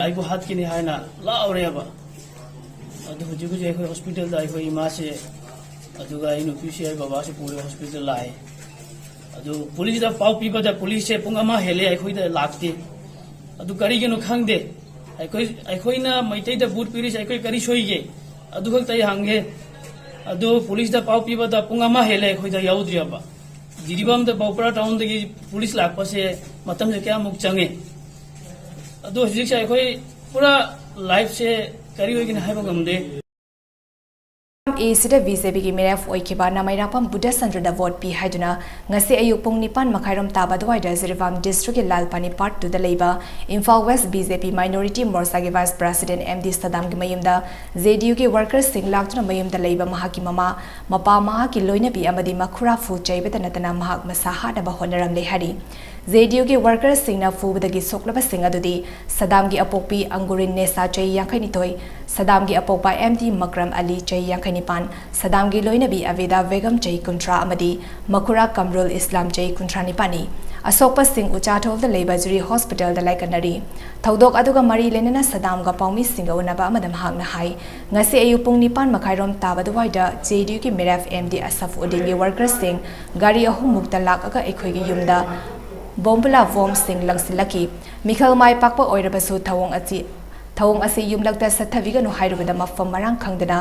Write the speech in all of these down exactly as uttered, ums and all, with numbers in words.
ꯑꯩꯕꯨ ꯍꯥꯠꯀꯅꯤ ꯍꯥꯏꯅ ꯂꯥꯎꯔꯦꯕ꯫ ꯑꯗꯨ ꯍꯧꯖꯤꯛ ꯍꯧꯖꯤꯛ ꯑꯩꯈꯣꯏ ꯍꯣꯁꯄꯤꯇꯥꯜꯗ ꯑꯩꯈꯣꯏ ꯏꯃꯥꯁꯦ, ꯑꯗꯨꯒ ꯑꯩ ꯅꯨꯄꯤꯁꯦ, ꯑꯩ ꯕꯕꯥꯁꯦ ꯄꯨꯔꯦ ꯍꯣꯁꯄꯤꯇꯥꯜ ꯂꯥꯛꯑꯦ꯫ ꯑꯗꯨ ꯄꯨꯂꯤꯁꯇ ꯄꯥꯎ ꯄꯤꯕꯗ ꯄꯨꯂꯤꯁꯁꯦ ꯄꯨꯡ ꯑꯃ ꯍꯦꯜꯂꯦ ꯑꯩꯈꯣꯏꯗ ꯂꯥꯛꯇꯦ꯫ ꯑꯗꯨ ꯀꯔꯤꯒꯤꯅꯣ ꯈꯪꯗꯦ꯫ ꯑꯩꯈꯣꯏ, ꯑꯩꯈꯣꯏꯅ ꯃꯩꯇꯩꯗ ꯚꯣꯠ ꯄꯤꯔꯤꯁꯦ ꯑꯩꯈꯣꯏ ꯀꯔꯤ ꯁꯣꯏꯒꯦ? ꯑꯗꯨ ꯈꯛꯇ ꯑꯩ ꯍꯪꯒꯦ꯫ ꯑꯗꯨ ꯄꯨꯂꯤꯁꯇ ꯄꯥꯎ ꯄꯤꯕꯗ ꯄꯨꯡ ꯑꯃ ꯍꯦꯜꯂꯦ ꯑꯩꯈꯣꯏꯗ ꯌꯧꯗ꯭ꯔꯤꯕ꯫ ꯖꯤꯔꯤꯕꯥꯝꯗ ꯕꯧꯄ꯭ꯔꯥ ꯇꯥꯎꯟꯗꯒꯤ ꯄꯨꯂꯤꯁ ꯂꯥꯛꯄꯁꯦ ꯃꯇꯝꯁꯦ ꯀꯌꯥꯃꯨꯛ ꯆꯪꯉꯦ? ꯑꯗꯣ ꯍꯧꯖꯤꯛꯁꯦ ꯑꯩꯈꯣꯏ ꯄꯨꯔꯥ ꯂꯥꯏꯐꯁꯦ ꯀꯔꯤ ꯑꯣꯏꯒꯅꯤ ꯍꯥꯏꯕ ꯉꯝꯗꯦ꯫ ꯑꯦꯁꯤꯗ ꯕꯤꯖꯦꯄꯤꯒꯤ ꯃꯤꯔꯦꯞ ꯑꯣꯏꯈꯤꯕ ꯅꯃꯩꯔꯥꯛꯄꯝ ꯕꯨꯙꯆꯟꯗ꯭ꯔꯗ ꯚꯣꯠ ꯄꯤ ꯍꯥꯏꯗꯨꯅ ꯉꯁꯤ ꯑꯌꯨꯛ ꯄꯨꯡ ꯅꯤꯄꯥꯟ ꯃꯈꯥꯏꯔꯣꯝ ꯇꯥꯕ ꯑꯗꯨꯋꯥꯏꯗ ꯖꯤꯔꯤꯕꯥꯝ ꯗꯤꯁꯇ꯭ꯔꯤꯛꯀꯤ ꯂꯥꯜꯄꯥꯅꯤ ꯄꯥꯔꯠ ꯇꯨꯗ ꯂꯩꯕ ꯏꯝꯐꯥꯜ ꯋꯦꯁ ꯕꯤꯖꯦꯄꯤ ꯃꯥꯏꯅꯣꯔꯤꯇꯤ ꯃꯣꯔꯆꯥꯒꯤ ꯚꯥꯏꯁ ꯄ꯭ꯔꯦꯁꯤꯗꯦꯟꯠ ꯑꯦꯝ ꯗꯤ ꯁꯗꯥꯝꯒꯤ ꯃꯌꯨꯝꯗ ꯖꯦ ꯗꯤ ꯌꯨꯒꯤ ꯋꯥꯔꯀꯔꯁꯤꯡ ꯂꯥꯛꯇꯨꯅ ꯃꯌꯨꯝꯗ ꯂꯩꯕ ꯃꯍꯥꯛꯀꯤ ꯃꯃꯥ, ꯃꯄꯥ, ꯃꯍꯥꯛꯀꯤ ꯂꯣꯏꯅꯕꯤ ꯑꯃꯗꯤ ꯃꯈꯨꯔꯥ ꯐꯨ ꯆꯩꯕꯇ ꯅꯠꯇꯅ ꯃꯍꯥꯛ ꯃꯁꯥ ꯍꯥꯠꯅꯕ ꯍꯣꯠꯅꯔꯝꯂꯦ ꯍꯥꯏꯔꯤ꯫ ꯖꯦ ꯗꯤ ꯌꯨꯒꯤ ꯋꯥꯔꯀꯔꯁꯤꯡꯅ ꯐꯨꯕꯗꯒꯤ ꯁꯣꯛꯂꯕꯁꯤꯡ ꯑꯗꯨꯗꯤ ꯁꯗꯥꯝꯒꯤ ꯑꯄꯣꯛꯄꯤ ꯑꯪꯒꯨꯔꯤꯟ ꯅꯦꯁꯥ ꯆꯍꯤ ꯌꯥꯡꯈꯩꯅꯤꯊꯣꯏ, ꯁꯗꯥꯝꯒꯤ ꯑꯄꯣꯛꯄ ꯑꯦꯝ ꯗꯤ ꯃꯛꯔꯝ ꯑꯂꯤ ꯆꯍꯤ ꯌꯥꯡꯈꯩꯅꯤꯄꯥꯟ, ꯁꯗꯥꯝꯒꯤ ꯂꯣꯏꯅꯕꯤ ꯑꯕꯤꯗꯥ ꯕꯦꯒꯝ ꯆꯍꯤ ꯀꯨꯟꯊ꯭ꯔꯥ ꯑꯃꯗꯤ ꯃꯈꯨꯔꯥ ꯀꯝꯔꯨꯜ ꯏꯁꯂꯥꯝ ꯆꯍꯤ ꯀꯨꯟꯊ꯭ꯔꯥ ꯅꯤꯄꯥꯟꯅꯤ꯫ ꯑꯁꯣꯛꯄꯁꯤꯡ ꯎꯆꯥꯊꯣꯜꯗ ꯂꯩꯕ ꯖꯨꯔꯤ ꯍꯣꯁꯄꯤꯇꯥꯜꯗ ꯂꯥꯏꯀꯠꯅꯔꯤ꯫ ꯊꯧꯗꯣꯛ ꯑꯗꯨꯒ ꯃꯔꯤ ꯂꯩꯅꯅ ꯁꯗꯥꯝꯒ ꯄꯥꯎꯃꯤꯁꯤꯡꯒ ꯎꯅꯕ ꯑꯃꯗ ꯃꯍꯥꯛꯅ ꯍꯥꯏ, ꯉꯁꯤ ꯑꯌꯨꯛ ꯄꯨꯡ ꯅꯤꯄꯥꯟ ꯃꯈꯥꯏꯔꯣꯝ ꯇꯥꯕ ꯑꯗꯨꯋꯥꯏꯗ ꯖꯦ ꯗꯤ ꯌꯨꯒꯤ ꯃꯤꯔꯦꯞ ꯑꯦꯝ ꯗꯤ ꯑꯁꯐ ꯎꯗꯤꯟꯒꯤ ꯋꯥꯔꯀꯔꯁꯤꯡ ꯒꯥꯔꯤ ꯑꯍꯨꯝꯃꯨꯛꯇ ꯂꯥꯛꯂꯒ ꯑꯩꯈꯣꯏꯒꯤ ꯌꯨꯝꯗ ꯕꯣꯝꯕꯨꯂꯥ ꯕꯣꯝꯁꯤꯡ ꯂꯪꯁꯤꯜꯂꯛꯈꯤ꯫ ꯃꯤꯈꯜ ꯃꯥꯏ ꯄꯥꯛꯄ ꯑꯣꯏꯔꯕꯁꯨ ꯊꯧꯑꯣꯡ ꯑꯁꯤ, ꯊꯧꯑꯣꯡ ꯑꯁꯤ ꯌꯨꯝꯂꯛꯇ ꯆꯠꯊꯕꯤꯒꯅꯨ ꯍꯥꯏꯔꯨꯕꯗ ꯃꯐꯝ ꯃꯔꯥꯡ ꯈꯪꯗꯅ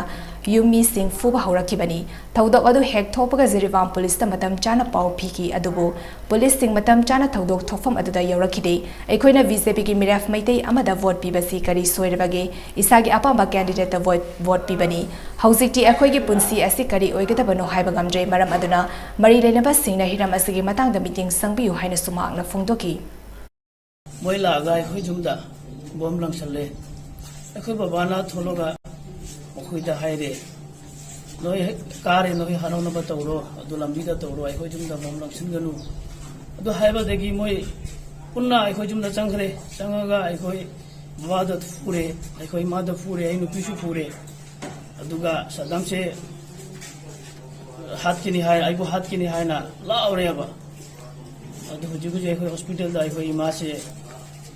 ꯌꯨꯝ ꯃꯤꯁꯤꯡ ꯐꯨꯕ ꯍꯧꯔꯛꯈꯤꯕꯅꯤ꯫ ꯊꯧꯗꯣꯛ ꯑꯗꯨ ꯍꯦꯛ ꯊꯣꯛꯄꯒ ꯖꯤꯔꯤꯕꯥꯝ ꯄꯨꯂꯤꯁꯇ ꯃꯇꯝ ꯆꯥꯅ ꯄꯥꯎ ꯄꯤꯈꯤ, ꯑꯗꯨꯕꯨ ꯄꯨꯂꯤꯁꯁꯤꯡ ꯃꯇꯝ ꯆꯥꯅ ꯊꯧꯗꯣꯛ ꯊꯣꯛꯐꯝ ꯑꯗꯨꯗ ꯌꯧꯔꯛꯈꯤꯗꯦ꯫ ꯑꯩꯈꯣꯏꯅ ꯕꯤ ꯖꯦ ꯄꯤꯒꯤ ꯃꯤꯔꯦꯞ ꯃꯩꯇꯩ ꯑꯃꯗ ꯚꯣꯠ ꯄꯤꯕꯁꯤ ꯀꯔꯤ ꯁꯣꯏꯔꯕꯒꯦ? ꯏꯁꯥꯒꯤ ꯑꯄꯥꯝꯕ ꯀꯦꯟꯗꯤꯗꯦꯠꯇ ꯚꯣꯠ, ꯚꯣꯠ ꯄꯤꯕꯅꯤ꯫ ꯍꯧꯖꯤꯛꯇꯤ ꯑꯩꯈꯣꯏꯒꯤ ꯄꯨꯟꯁꯤ ꯑꯁꯤ ꯀꯔꯤ ꯑꯣꯏꯒꯗꯕꯅꯣ ꯍꯥꯏꯕ ꯉꯝꯗ꯭ꯔꯦ꯫ ꯃꯔꯝ ꯑꯗꯨꯅ ꯃꯔꯤ ꯂꯩꯅꯕꯁꯤꯡꯅ ꯍꯤꯔꯝ ꯑꯁꯤꯒꯤ ꯃꯇꯥꯡꯗ ꯃꯤꯠꯌꯦꯡ ꯆꯪꯕꯤꯌꯨ ꯍꯥꯏꯅꯁꯨ ꯃꯍꯥꯛꯅ ꯐꯣꯡꯗꯣꯛꯈꯤ꯫ ꯃꯣꯏ ꯂꯥꯛꯑꯒ ꯑꯩꯈꯣꯏ ꯌꯨꯝꯗ ꯕꯣꯝ ꯂꯪꯁꯜꯂꯦ꯫ ꯑꯩꯈꯣꯏ ꯕꯕꯥꯅ ꯊꯣꯛꯂꯒ ꯃꯈꯣꯏꯗ ꯍꯥꯏꯔꯦ, "ꯅꯣꯏ ꯍꯦꯛ ꯀꯥꯔꯦ, ꯅꯣꯏ ꯍꯔꯥꯎꯅꯕ ꯇꯧꯔꯣ, ꯑꯗꯨ ꯂꯝꯕꯤꯗ ꯇꯧꯔꯣ, ꯑꯩꯈꯣꯏ ꯌꯨꯝꯗ ꯕꯣꯝ ꯂꯪꯁꯤꯟꯒꯅꯨ"꯫ ꯑꯗꯨ ꯍꯥꯏꯕꯗꯒꯤ ꯃꯣꯏ ꯄꯨꯟꯅ ꯑꯩꯈꯣꯏ ꯌꯨꯝꯗ ꯆꯪꯈ꯭ꯔꯦ꯫ ꯆꯪꯉꯒ ꯑꯩꯈꯣꯏ ꯕꯕꯥꯗ ꯐꯨꯔꯦ, ꯑꯩꯈꯣꯏ ꯏꯃꯥꯗ ꯐꯨꯔꯦ, ꯑꯩ ꯅꯨꯄꯤꯁꯨ ꯐꯨꯔꯦ꯫ ꯑꯗꯨꯒ ꯁꯗꯥꯝꯁꯦ ꯍꯥꯠꯀꯅꯤ ꯍꯥꯏ, ꯑꯩꯕꯨ ꯍꯥꯠꯀꯅꯤ ꯍꯥꯏꯅ ꯂꯥꯎꯔꯦꯕ꯫ ꯑꯗꯨ ꯍꯧꯖꯤꯛ ꯍꯧꯖꯤꯛ ꯑꯩꯈꯣꯏ ꯍꯣꯁꯄꯤꯇꯥꯜꯗ ꯑꯩꯈꯣꯏ ꯏꯃꯥꯁꯦ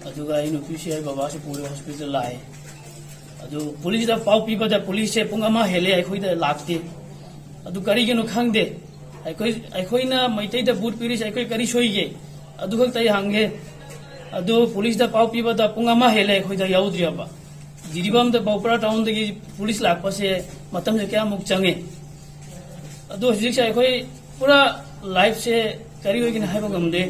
ꯑꯗꯨꯒ ꯑꯩ ꯅꯨꯄꯤꯁꯦ ꯑꯩ ꯕꯕꯥꯁꯦ ꯄꯨꯔꯒ ꯍꯣꯁꯄꯤꯇꯥꯜ ꯂꯥꯛꯑꯦ꯫ ꯑꯗꯨ ꯄꯨꯂꯤꯁꯇ ꯄꯥꯎ ꯄꯤꯕꯗ ꯄꯨꯂꯤꯁꯁꯦ ꯄꯨꯡ ꯑꯃ ꯍꯦꯜꯂꯦ ꯑꯩꯈꯣꯏꯗ ꯂꯥꯛꯇꯦ꯫ ꯑꯗꯨ ꯀꯔꯤꯒꯤꯅꯣ ꯈꯪꯗꯦ꯫ ꯑꯩꯈꯣꯏ, ꯑꯩꯈꯣꯏꯅ ꯃꯩꯇꯩꯗ ꯚꯣꯠ ꯄꯤꯔꯤꯁꯦ ꯑꯩꯈꯣꯏ ꯀꯔꯤ ꯁꯣꯏꯒꯦ? ꯑꯗꯨ ꯈꯛꯇ ꯑꯩ ꯍꯪꯒꯦ꯫ ꯑꯗꯨ ꯄꯨꯂꯤꯁꯇ ꯄꯥꯎ ꯄꯤꯕꯗ ꯄꯨꯡ ꯑꯃ ꯍꯦꯜꯂꯦ ꯑꯩꯈꯣꯏꯗ ꯌꯧꯗ꯭ꯔꯤꯕ꯫ ꯖꯤꯔꯤꯕꯥꯝꯗ ꯕꯧꯄ꯭ꯔꯥ ꯇꯥꯎꯟꯗꯒꯤ ꯄꯨꯂꯤꯁ ꯂꯥꯛꯄꯁꯦ ꯃꯇꯝꯁꯦ ꯀꯌꯥꯃꯨꯛ ꯆꯪꯉꯦ? ꯑꯗꯣ ꯍꯧꯖꯤꯛꯁꯦ ꯑꯩꯈꯣꯏ ꯄꯨꯔꯥ ꯂꯥꯏꯐꯁꯦ ꯀꯔꯤ ꯑꯣꯏꯒꯅꯤ ꯍꯥꯏꯕ ꯉꯝꯗꯦ꯫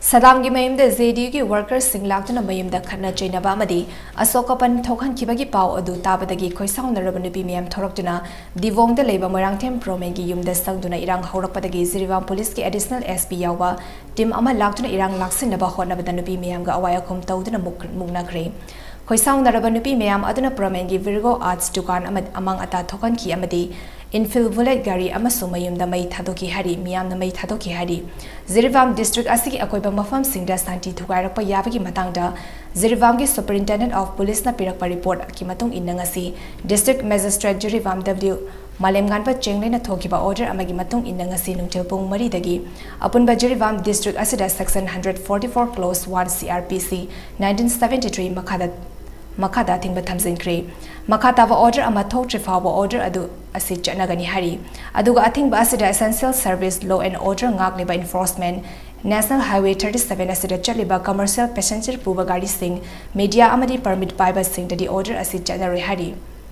ꯁꯗꯥꯝꯒꯤ ꯃꯌꯨꯝꯗ ꯖꯦ ꯗꯤ ꯌꯨꯒꯤ ꯋꯥꯔꯀꯔꯁꯤꯡ ꯂꯥꯛꯇꯨꯅ ꯃꯌꯨꯝꯗ ꯈꯠꯅ ꯆꯩꯅꯕ ꯑꯃꯗꯤ ꯑꯁꯣꯛ ꯑꯄꯟ ꯊꯣꯛꯍꯟꯈꯤꯕꯒꯤ ꯄꯥꯎ ꯑꯗꯨ ꯇꯥꯕꯗꯒꯤ ꯈꯣꯏꯁꯥꯎꯅꯔꯕ ꯅꯨꯄꯤ ꯃꯌꯥꯝ ꯊꯣꯔꯛꯇꯨꯅ ꯗꯤꯕꯣꯡꯗ ꯂꯩꯕ ꯃꯣꯏꯔꯥꯡꯊꯦꯝ ꯄ꯭ꯔꯣꯃꯦꯟꯒꯤ ꯌꯨꯝꯗ ꯆꯪꯗꯨꯅ ꯏꯔꯥꯡ ꯍꯧꯔꯛꯄꯗꯒꯤ ꯖꯤꯔꯤꯕꯥꯝ ꯄꯨꯂꯤꯁꯀꯤ ꯑꯦꯗꯤꯁꯅꯦꯜ ꯑꯦꯁ ꯄꯤ ꯌꯥꯎꯕ ꯇꯤꯝ ꯑꯃ ꯂꯥꯛꯇꯨꯅ ꯏꯔꯥꯡ ꯂꯥꯛꯁꯤꯟꯅꯕ ꯍꯣꯠꯅꯕꯗ ꯅꯨꯄꯤ ꯃꯌꯥꯝꯒ ꯑꯋꯥꯏ ꯑꯈꯨꯝ ꯇꯧꯗꯨꯅ ꯃꯨꯛ-, ꯃꯨꯛꯅꯈ꯭ꯔꯦ꯫ ꯈꯣꯏꯁꯥꯎꯅꯔꯕ ꯅꯨꯄꯤ ꯃꯌꯥꯝ ꯑꯗꯨꯅ ꯄ꯭ꯔꯣꯃꯦꯟꯒꯤ ꯚꯤꯔꯒꯣ ꯑꯥꯔꯠꯁ ꯗꯨꯀꯥꯟ ꯑꯃ-, ꯑꯃꯥꯡ ꯑꯇꯥ ꯊꯣꯛꯍꯟꯈꯤ ꯑꯃꯗꯤ ꯏꯟꯐꯤꯜ ꯕꯨꯂꯦꯠ ꯒꯥꯔꯤ ꯑꯃꯁꯨ ꯃꯌꯨꯝꯗ ꯃꯩ ꯊꯥꯗꯣꯛꯈꯤ ꯍꯥꯏꯔꯤ, ꯃꯤꯌꯥꯝꯅ ꯃꯩ ꯊꯥꯗꯣꯛꯈꯤ ꯍꯥꯏꯔꯤ꯫ ꯖꯤꯔꯤꯕꯥꯝ ꯗꯤꯁꯇ꯭ꯔꯤꯛ ꯑꯁꯤꯒꯤ ꯑꯀꯣꯏꯕ ꯃꯐꯝꯁꯤꯡꯗ ꯁꯥꯟꯇꯤ ꯊꯨꯒꯥꯏꯔꯛꯄ ꯌꯥꯕꯒꯤ ꯃꯇꯥꯡꯗ ꯖꯤꯔꯤꯕꯥꯝꯒꯤ ꯁꯨꯄꯔꯤꯟꯇꯦꯟꯗꯦꯟꯠ ꯑꯣꯐ ꯄꯨꯂꯤꯁꯅ ꯄꯤꯔꯛꯄ ꯔꯤꯄꯣꯔꯠꯀꯤ ꯃꯇꯨꯡ ꯏꯟꯅ ꯉꯁꯤ ꯗꯤꯁꯇ꯭ꯔꯤꯛ ꯃꯦꯖꯤꯁꯇ꯭ꯔꯦꯠ ꯖꯤꯔꯤꯕꯥꯝ ꯗꯕ꯭ꯂꯤꯎ ꯃꯥꯂꯦꯝꯉꯥꯟꯕ ꯆꯦꯡꯂꯩꯅ ꯊꯣꯛꯈꯤꯕ ꯑꯣꯔꯗꯔ ꯑꯃꯒꯤ ꯃꯇꯨꯡ ꯏꯟꯅ ꯉꯁꯤ ꯅꯨꯡꯊꯤꯜ ꯄꯨꯡ ꯃꯔꯤꯗꯒꯤ ꯑꯄꯨꯟꯕ ꯖꯤꯔꯤꯕꯥꯝ ꯗꯤꯁꯇ꯭ꯔꯤꯛ ꯑꯁꯤꯗ section hundred forty four clause one C R P C nineteen seventy three ꯃꯈꯥꯗ, ꯃꯈꯥꯗ ꯑꯊꯤꯡꯕ ꯊꯝꯖꯤꯟꯈ꯭ꯔꯦ꯫ ꯃꯈꯥ ꯇꯥꯕ ꯑꯣꯔꯗꯔ ꯑꯃ ꯊꯣꯛꯇ꯭ꯔꯤ ꯐꯥꯎꯕ ꯑꯣꯔꯗꯔ ꯑꯗꯨ ꯑꯁꯤ ꯆꯠꯅꯒꯅꯤ ꯍꯥꯏꯔꯤ꯫ ꯑꯗꯨꯒ ꯑꯊꯤꯡꯕ ꯑꯁꯤꯗ essential service, law and order ꯉꯥꯛꯂꯤꯕ enforcement, National Highway thirty seven ꯑꯁꯤꯗ ꯆꯠꯂꯤꯕ commercial passenger ꯄꯨꯕ ꯒꯥꯔꯤꯁꯤꯡ, media ꯑꯃꯗꯤ permit ꯄꯥꯏꯕꯁꯤꯡꯗꯗꯤ ꯑꯣꯔꯗꯔ ꯑꯁꯤ ꯆꯠꯅꯔꯣꯏ ꯍꯥꯏꯔꯤ꯫